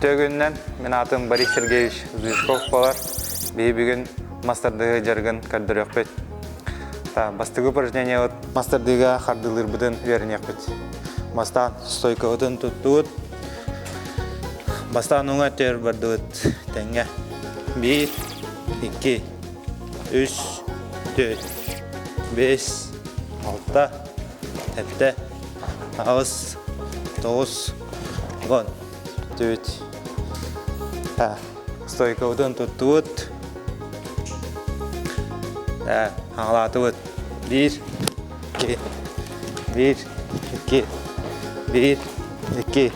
Үтүө күнүнэн, мин аатым Борис Сергеевич Зуевков буолар. Биһи бүгүн мас тардыһыы дьарыгын көрдөрүөхпүт. Бастакы упражнениебыт мас тардыыга хардыылыырбытын үөрэниэхпит. Бастаан стойкабытын туттубут. Бастаан уҥа өттүгэр бардыбыт тэҥҥэ. Биир, икки, үс, түөрт, биэс, алта, сэттэ, аҕыс, тоҕус, уон. Бүттүбүт. Стойкабытын туттубут. Хаҥалаатыбыт. Биир, икки, биир, икки, биир, икки,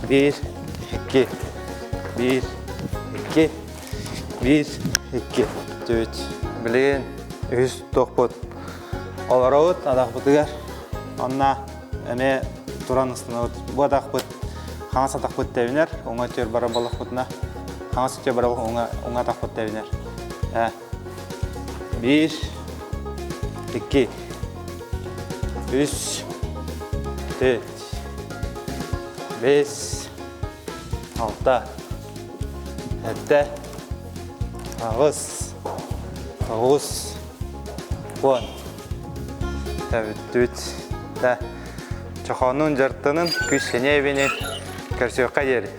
биир, икки, биир, икки, биир, икки. Бүттүбүт. Билигин үһүс туохпут. Олоробут атахпытыгар. Онно эмиэ туран ыстанабыт. Бу атахпыт хаҥас атахпыт тэбинэр, уҥа өттүгэр барар буоллахпытына, хаҥас өттүгэр барар уҥа, уҥа атахпыт тэбинэр. Биир, икки, үс, төрт, бэс, алта, сэттэ, аҕыс, тоҕус, уон. Бүттүбүт. Да. Чохоонун дьартынын, күс сэниэ эбини көрсүөххэ диэри.